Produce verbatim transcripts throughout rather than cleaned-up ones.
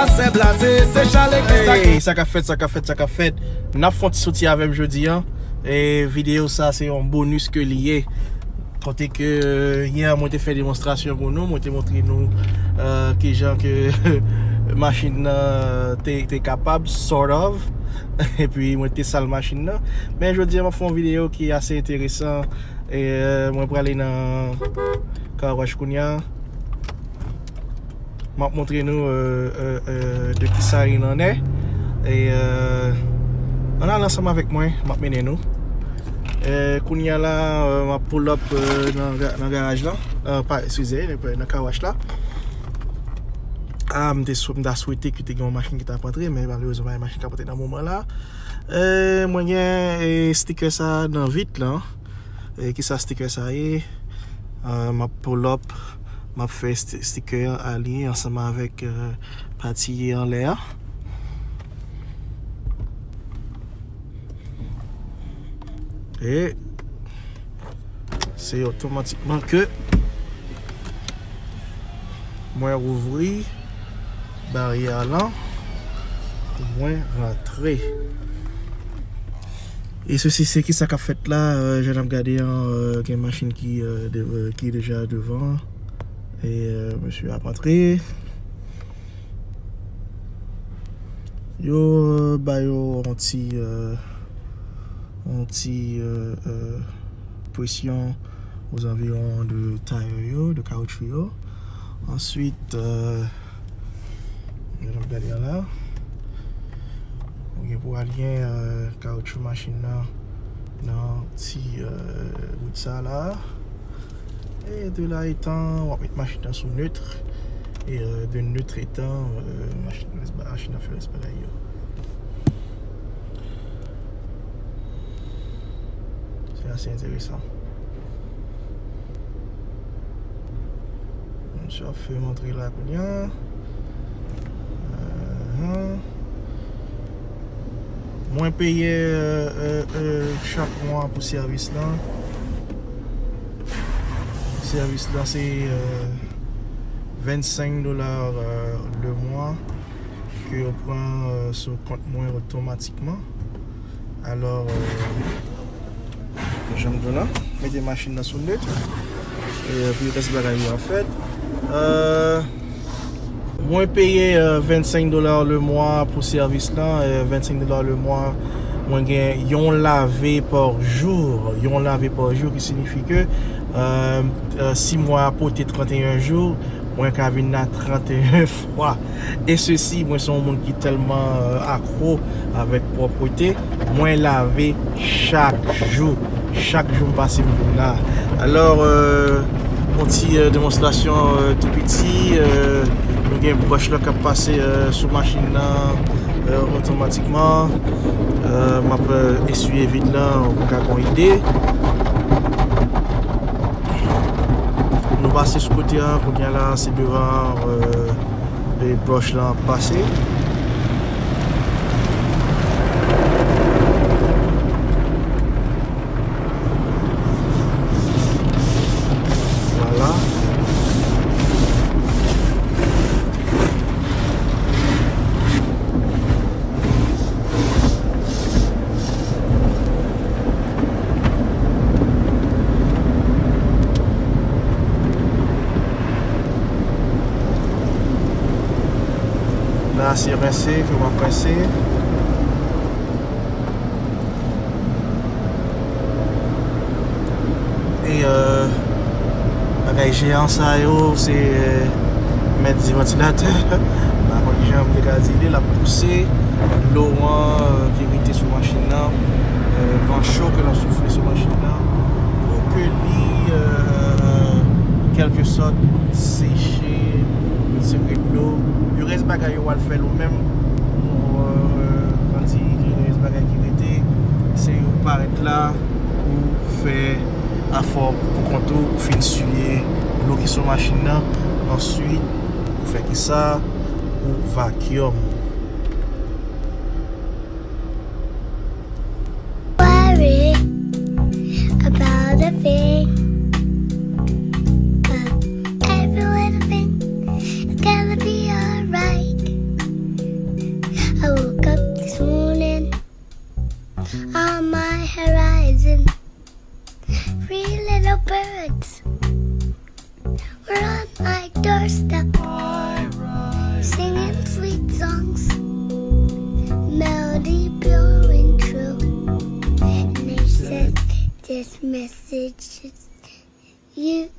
Sèb la, se, se Charles Eglise la. Hey, sa k ap fèt, sa k ap fèt, sa k ap fèt. N ap fè yon ti soti avè m jodi a. E videyo sa, se yon bonus ke li ye. Kote ke, euh, yè, mwen te fè demonstrasyon pou nou, mwen te montre nou, euh, kijan ke machin nan te, te kapab, sort of. Epi mwen te sal machin nan. Men jodi a, m ap fè yon videyo ki ase enteresan. E, euh, mwen prale nan car wash kounye a. M ap montre nou, euh, euh, euh, de kisa il en est. E, euh, ann ale ansanm avèk mwen, m ap mennen nou. E, kounye a la, euh, m ap pull up, euh, nan ga-, nan garaj la. Euh, pa, eskize, nan car wash la. Ah, m te swe-, m ta swete ke te gen yon machin ki t ap antre, men malerezman, pa gen machin k ap antre nan moman la. E, mwen gen, e, sticker sa nan vit lan. E kisa sticker sa ye? Euh, m ap pull up, m ap fè sti-, sticker an aliyen ansanm avèk, euh, pati ye anlè a. E se otomatikman ke mwen ouvri baryè lan pou mwen rantre. E sesi, se ki sa k ap fèt la, euh, jan n ap gade an, euh, gen machin ki, euh, de-, euh, ki deja devan. E, euh, mesye ap antre. Yo, euh, ba yo yon ti, euh, yon ti, euh, euh, presyon aux environs de tire yo, de kawoutchou yo. Answit, euh, jan n ap gade an la. Ou gen pou aliyen, euh, kawoutchou machin nan, nan ti, euh, wout sa la. E de la etan, w ap met machin nan sou neutre. E, euh, de neutre etan, euh, machin, machin nan fè rès bagay yo. Se ase enteresan. Misye ap fè m antre la kounye a. Ahan. Mwen peye, euh, euh, euh, chak mwa pou sèvis lan. Sèvis lan se, euh, vennsenk dola, euh, le mwa ke yo pran, euh, sou kont mwen otomatikman. Alò, euh, jan m di w la, mete machin nan sou neutre. E, euh, pou rès bagay yo ap fèt. Euh, mwen peye, euh, vennsenk dola le mwa pou sèvis lan. Euh, vennsenk dola le mwa, mwen gen yon lave pa jou. Yon lave pa jou ki siyifi ke, euh, euh, si mwa a pote tranteyen jou, mwen ka vin la tranteyen fwa. E sesi, mwen se yon moun ki tèlman, euh, akro avèk pwòpte. Mwen lave chak jou. Chak jou m pase m vin la. Alò, euh, yon ti, euh, demonstrasyon, euh, tou piti. Euh, nou gen bròch la k ap pase, euh, sou machin nan, euh, otomatikman. Euh, m ap, euh, eswiye vid lan pou w ka gen yon ide. Nou pase sou kote a, kounye a la, se devan, euh, e bròch lan ap pase. Vwala. La, se rense ke w ap rense. E, euh, bagay jeyan sa yo, se, euh, mèt di vantilatè. M pa konn jan m te ka di li, l ap pouse dlo an, euh, ki rete sou machin nan, euh, van cho ke l ap soufle sou machin nan, pou ke li, euh, kèlkesòt, seche, retire dlo. Epi rès bagay yo, w al fè l ou menm. Ou, euh, tandis ke rès bagay ki rete, se ou parèt la, ou fè afè w pou kont ou, ou fin siye dlo ki sou machin nan. Answit, ou fè kisa? Ou vacuum. Worry about a thing, but every little thing is gonna be alright. Birds were on my doorstep, singing sweet songs, melody pure and true. And they said, "This message is you."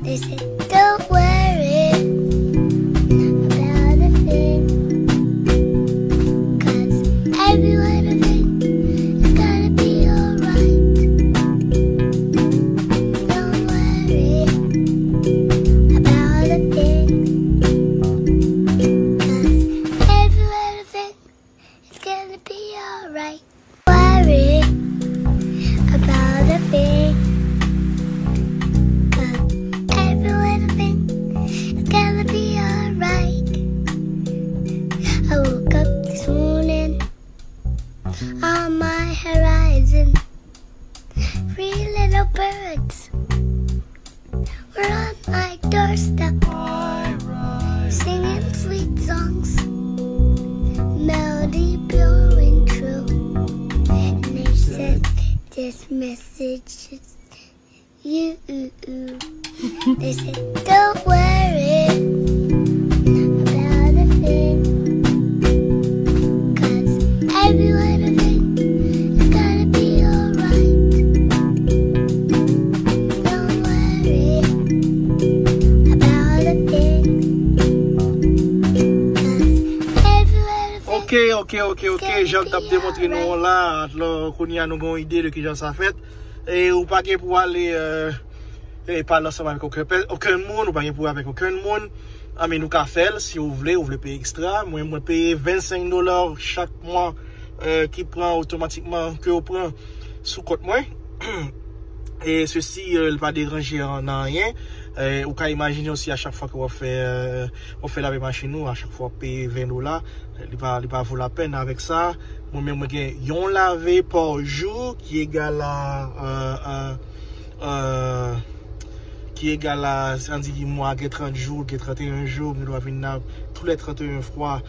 They said, "Don't worry about a thing, 'cause every little thing is gonna be alright. Don't worry about a thing, 'cause every little thing is gonna be alright. Worry about a thing, 'cause every little thing is gonna be alright." I woke up this morning, on my horizon, three little birds were on my doorstep, singing sweet songs, melody pure and true. And they said, "This message is you." They said, "Don't worry about a thing, 'cause every little thing is gonna be alright. Don't worry about a thing, 'cause every little thing." Ok, ok, ok, ok. Jan m t ap demontre nou an la, alò, kounye a nou gen yon ide de kijan sa fèt. E ou pa gen pou ale, euh, e pale ansanm avèk okenn pè-, okenn moun, ou pa gen pou avèk okenn moun. Anben, nou ka fè l si ou vle, ou vle peye ekstra. Mwen, mwen peye vennsenk dola chak mwa, euh, ki pran otomatikman, ke yo pran sou kont mwen. E sesi, euh, li pa deranje an, nan anyen. E ou ka imajine osi a chak fwa ke w ap fè, euh, w ap fè lave machin ou, a chak fwa w ap peye ven dola, li pa, li pa vo lapèn avèk sa. Mwen menm, mwen gen yon lave pa jou ki egal a, euh, euh, euh, ki egal a, sa di ki mwa gen trant jou, gen tranteyen jou, gen dwa vin la tou lè tranteyen fwa.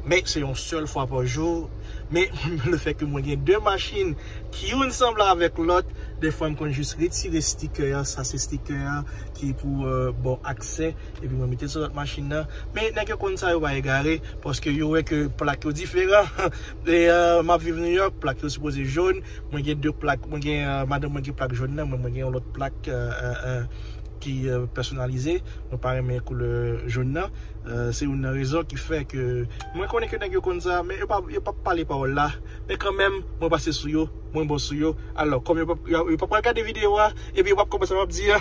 Men se yon sèl fwa pa jou. Men le fè ke mwen gen de machin ki youn sanble avèk lòt, defwa m konn jis retire stikè a, sa se stikè a ki pou, euh, ba w aksè, epi mwen mete l sou lòt machin nan. Men nèg yo konn sa, yo pa egare, paske yo wè ke plak yo diferan. E, euh, m ap viv New York, plak yo sipoze jòn. Mwen gen de plak, mwen gen, euh, madanm mwen gen plak jòn nan, mwen, mwen gen yon lòt plak, euh, euh, euh, ki, euh, pèsonalize. Mwen pa renmen koulè jòn nan. Euh, se youn nan rezon ki fè ke mwen konnen ke nèg yo konn sa, men yo pa, yo pa pale pawòl la. Men kanmenm, mwen pase sou yo, mwen bon sou yo. Alò, kòm yo pa, yo, yo pa pral gade videyo a, epi yo p ap konprann sa m ap di a,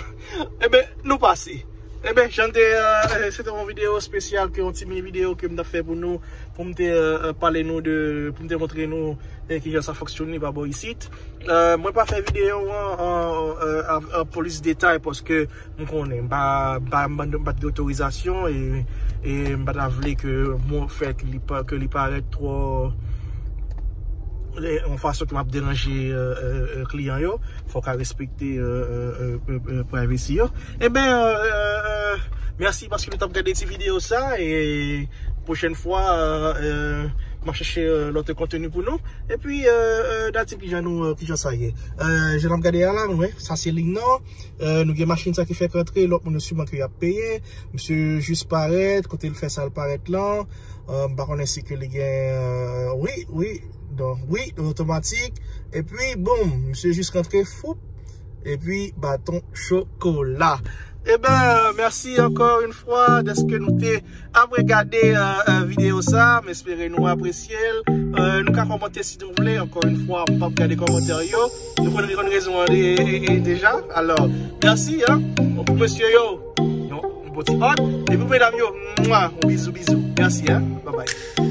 enben, nou pase. Enben, jan te, euh, se te yon videyo espesyal, ke yon ti mini videyo ke m t ap fè pou nou, pou m te, euh, euh, pale nou de, pou m te montre nou, eh, kijan sa fonksyone pa bò isit. Euh, mwen pa fè videyo an, an, euh, an, an plis detay, paske m konnen, m pa, m pa, m pa, m pa t gen otorizasyon, e, e m pa ta vle ke mwen fè ke li pa, ke li parèt twò, e, yon fason ke m ap deranje, euh, euh, euh, kliyan yo. Fòk a respekte, euh, euh, euh, euh, euh, privacy yo. Enben, euh, euh, euh, mèsi paske nou t ap gade ti videyo sa, e pwochèn fwa, euh, euh, m ap chèche, euh, lòt konteni pou nou. Epi, euh, euh, n a di kijan nou, euh, kijan sa ye. Euh, jan n ap gade a la, nou wè, sa se liy nan. Euh, nou gen machin sa ki fèk rantre, lòt moun yo siman ke y ap peye. Misye jis parèt, kote l fè sa l parèt lan. Euh, m pa konnen si ke li gen, euh, wi, wi, donk, wi, otomatik. Epi, boum, misye jis rantre, foup. Epi, baton chokola. Eben, mèsi ankò yon fwa dèske nou te ap regade, euh, euh, videyo sa. M espere nou apresye l. Euh, nou ka kòmante si nou vle. Ankò yon fwa, m p ap gade kòmantè yo. Nou konn, konn rezon an de-, e, e, e, deja. Alò, mèsi, en. Bon, pou mesye yo, yon, yon bon ti hug. Epi pou medam yo, mwa, yon bizou, bizou. Mèsi, en. Bye bye.